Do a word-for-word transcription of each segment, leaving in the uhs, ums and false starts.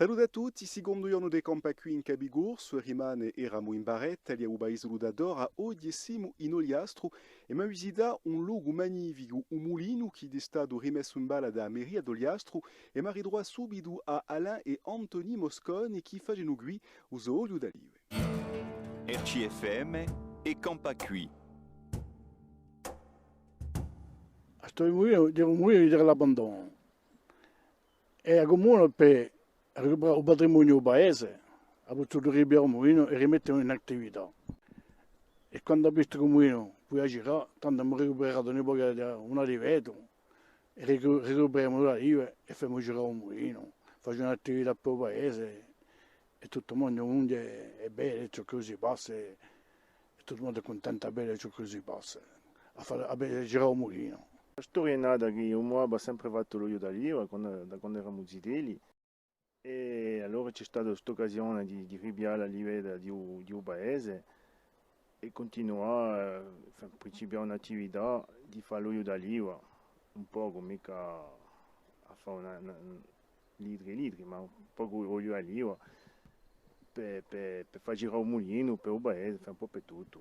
Salute à tutti, sicondu ghjornu di Campà quì in Capicorsu, è rimane Eramu in barretta, lì à u paese di Tadora, oghje simu in Ogliastru è emu à visità un locu magnificu, u mulinu chì hè statu rimessu in balla da a meria d'Ogliastru, è emu à ritruvà subitu à Alain è Anthony Mosconi chì facenu quì u so oliu d'alive. R C F M è Campà quì. À stu mulinu, di un mulinu di l'abbandonu. È a cumuna per ricuperà u patrimoniu di u paese, hà vulsutu ripiglià u mulinu è rimettelu in attività. È quandu hà vistu chì u mulinu pudia girà, tandu emu ricuperatu un pocu di, un alivetu, è ricu-, ricuperemu l'alive è femu girà u mulinu, facemu un'attività per u paese, è tuttu u mondu, u mondu hè, hè bellu, ciò chì si passa, è, è tuttu u mondu hè cuntentu à vede ciò chì si passa, à fà, à vede girà u mulinu. A storia hè nata chì u mo babbu hà sempre fattu l'oliu d'aliva, quandu, da quandu eramu zitelli, è allora ci hè stata st'occasione di, di ripiglià l'alivetta di u, di u paese, è cuntinuà, eh, enfin, principià un'attività di fà l'oliu d'aliva, un pocu, micca à fà una, una, litri è litri, ma un pocu oliu d'aliva per, per, per fà girà u mulinu, per u paese, enfin, un pocu per tuttu.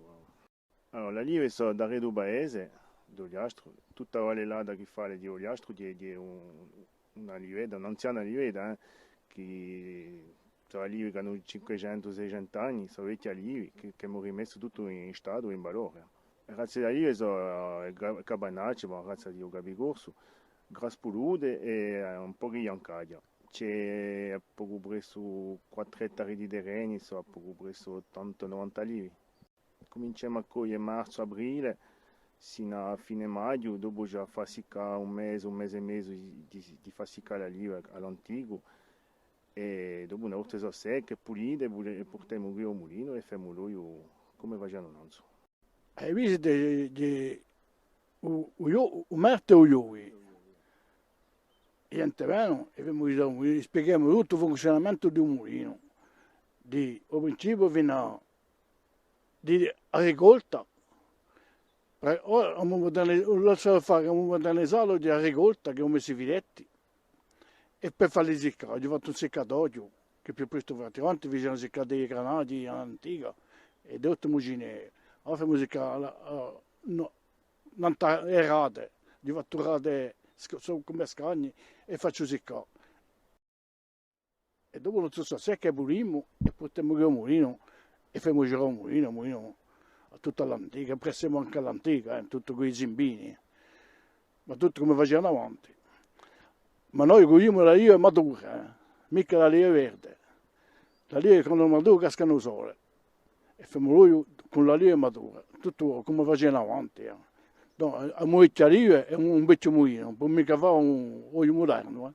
Allora, l'alive sò daretu u paese, d'Ogliastru, tutta a Valle Lata chì fala di Ogliastru, hè, hè un, un'alivetta, un'anziana alivetta, eh, chì sò alivi chì anu cinquecentu, seicentu anni, sò vechji alivi, chì, chì emu rimessu tuttu in statu, in valore. E razze d'alive sò, eh, ca-, capanacce, ma a razza di u Capicorsu, graspulute è, eh, un pocu biancaghja. Ci hè à pocu pressu quattru ettari di terreni, sò à pocu pressu ottanta, novanta alivi. Cuminciemu à coglie marzu, aprile, sinu à fine maghju, dopu ci hè à fà siccà un mese, un mese è mezu di, di, di fà siccà l'alive à l'anticu, è dopu, una volta sò secche, pulite, pule-, purtemu quì à u mulinu è femu l'oliu cum'è facianu nanzu. E visite di, di, u, u ghjo-, u martedì è u ghjovi. È ghjente vene, è femu, spieghemu tuttu u funziunamentu di u mulinu, di u principiu finu à di a ricolta, eh, ora emu muderni-, lasciatu fà, emu mudernizatu di a ricolta, chì emu messu i filetti, è per falli siccà, aghju fattu un siccatoghju, chì più prestu fatti, avanti facianu siccà di granati à l'antica, è d'altri mucineri, ora femu siccà, eh, nò, nant'à e rate, aghju fattu rate, sc-, sò cum'è scagni, è facciu siccà. È dopu, quandu sò secche, pulimu è purtemu quì à u mulinu è femu girà u mulinu, u mulinu à tutta l'antica, pressemu ancu à l'antica, eh, tuttu cù i zimbini, ma tuttu cum'è facianu avanti. Ma noi cugliemu l'alive mature, eh, micca l'alive verde. L'alive quandu hè mature casca in u sole. È femu l'oliu cù l'alive mature, tuttu cum'è facianu avanti, eh. Nò, emu vechje alive è un, un vechju mulinu, ùn pò micca fà un oliu mudernu, eh.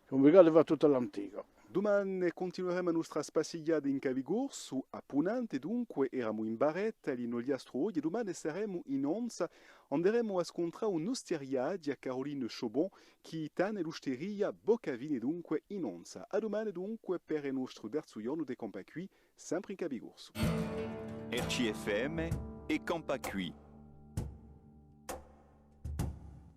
Hè ubligatu à fà tuttu à l'antica. Dumane cuntinueremu a nostra spassighjata in Capicorsu, à punente dunque, eramu in Barretta, in Ogliastru oghje, è dumane saremu in Onze, anderemu à scuntrà un'ustieria di Caroline Chaubon, chì tene l'usteria Boccavine dunque in Onze. À dumane dunque per u nostru terzu ghjornu di Campà quì, sempre in Capicorsu. R C F M è Campà quì.